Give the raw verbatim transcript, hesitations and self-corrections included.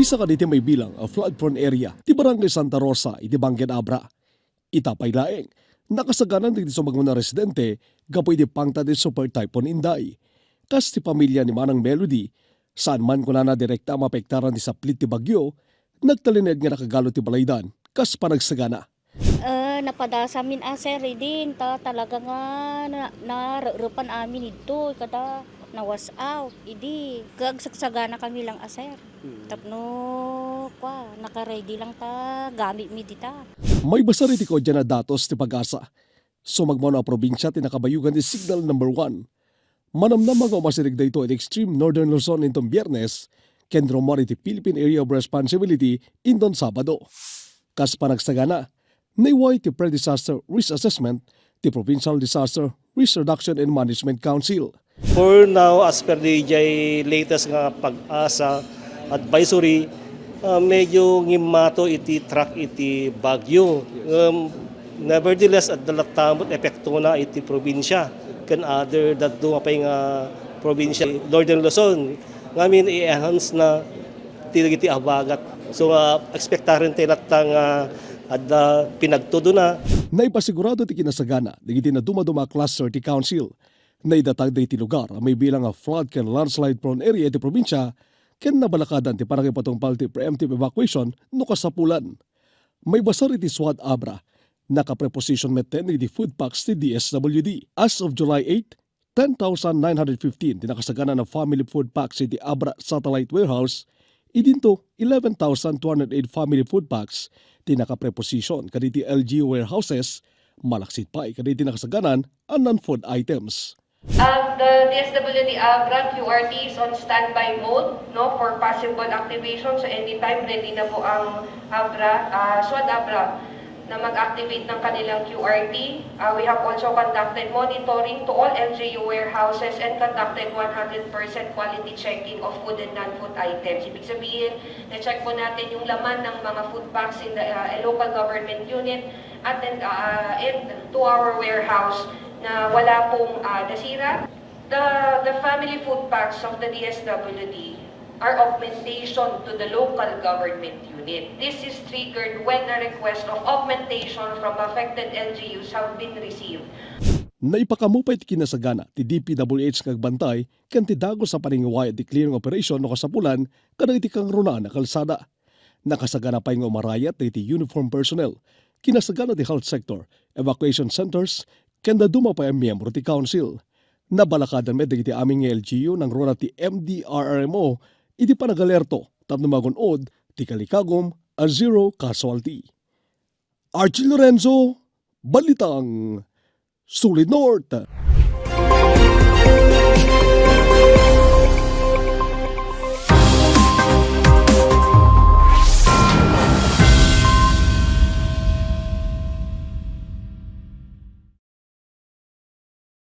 Sa kaditi maibilang a flood-prone area ti Barangay Santa Rosa iti Bangged Abra. Ita pay laeng, nakasagana dagiti sumagmamano a residente gapu iti pangted iti Super Typhoon Inday. Kas ti pamilia ni Manang Melody, saan man kunana direkta a maapektaran ti saplit ti bagyo, nagtalinaed nga nakagalud ti balaydan kas panagsagana. Eh, napadasamin a, sir, idin ta talaga nga na-, nareurepan amin idtoy kada nawas-aw idi. Kag sagsagana kami lang a, sir. Mm. Tapno, kwa, naka-ready lang ta gamit mi dita. Maibasar iti kuadian a datos ti PAGASA. Sumagmamano a probinsia ti nakabayugan ti Signal Number One. Manamnama nga umasideg daytoy iti extreme northern Luzon inton Biyernes, ken rummuar iti Philippine Area of Responsibility inton Sabado. Kas panagsagana, naiway ti pre-disaster risk assessment ti Provincial Disaster Risk Reduction and Management Council. For now, as per di jay latest nga PAGASA advisory, ah, medyo ngimmato iti track iti bagyo. Um, nevertheless, adda latta met epektona iti probinsia ken other dadduma pay nga probinsia, Northern Luzon. Ngamin, i-enhance na ti dagiti abagat. So, ah, ekspektaren tayo latta nga adda pinagtudona. Naipasigurado ti kinasagana dagiti nadumaduma a cluster ti council. Naidatag dagiti lugar a maibilang a flood ken landslide prone area iti probinsia, ken nabalakadan ti pannakipatungpal ti preemptive evacuation no kasapulan. Maibasar iti SWAT Abra, nakapreposition metten iti food packs ti D S W D. As of July eight, ten thousand nine hundred fifteen ti nakasagana a family food packs iti Abra Satellite Warehouse, idinto eleven thousand two hundred eight family food packs ti nakapreposition kadagiti L G U warehouses, malaksid pay kadagiti nakasaganan a non-food items. Um, the D S W D Abra Q R T is on standby mode, no, for possible activation. So anytime ready na po ang Abra, ah, SWAT Abra na mag-activate ng kanilang Q R T. Ah, we have also conducted monitoring to all L G U warehouses and conducted one hundred percent quality checking of food and non-food items. Ibig sabihin, na-check po natin yung laman ng mga food packs in the, ah, local government unit at, and, ah, and to our warehouse na wala pong, ah, nasira. The, the family food packs of the D S W D are augmentation to the local government unit. This is triggered when a request of augmentation from affected L G Us have been received. Naipakammo pay ti kinasagana ti D P W H nga agbantay ken ti dagus a panangiwayat ti clearing operation no kasapulan kadagiti kangrunaan a kalsada. Nakasagana pay nga umarayat dagiti uniform personnel, kinasagana ti health sector, evacuation centers, ken dadduma pay a miyembro ti council. Nabalakadan met dagiti amin nga L G U nangruna ti M D R R M O iti panagalerto tapno magun-od ti kalikagum a zero casualty. Archie Lorenzo, Balitang Solid North.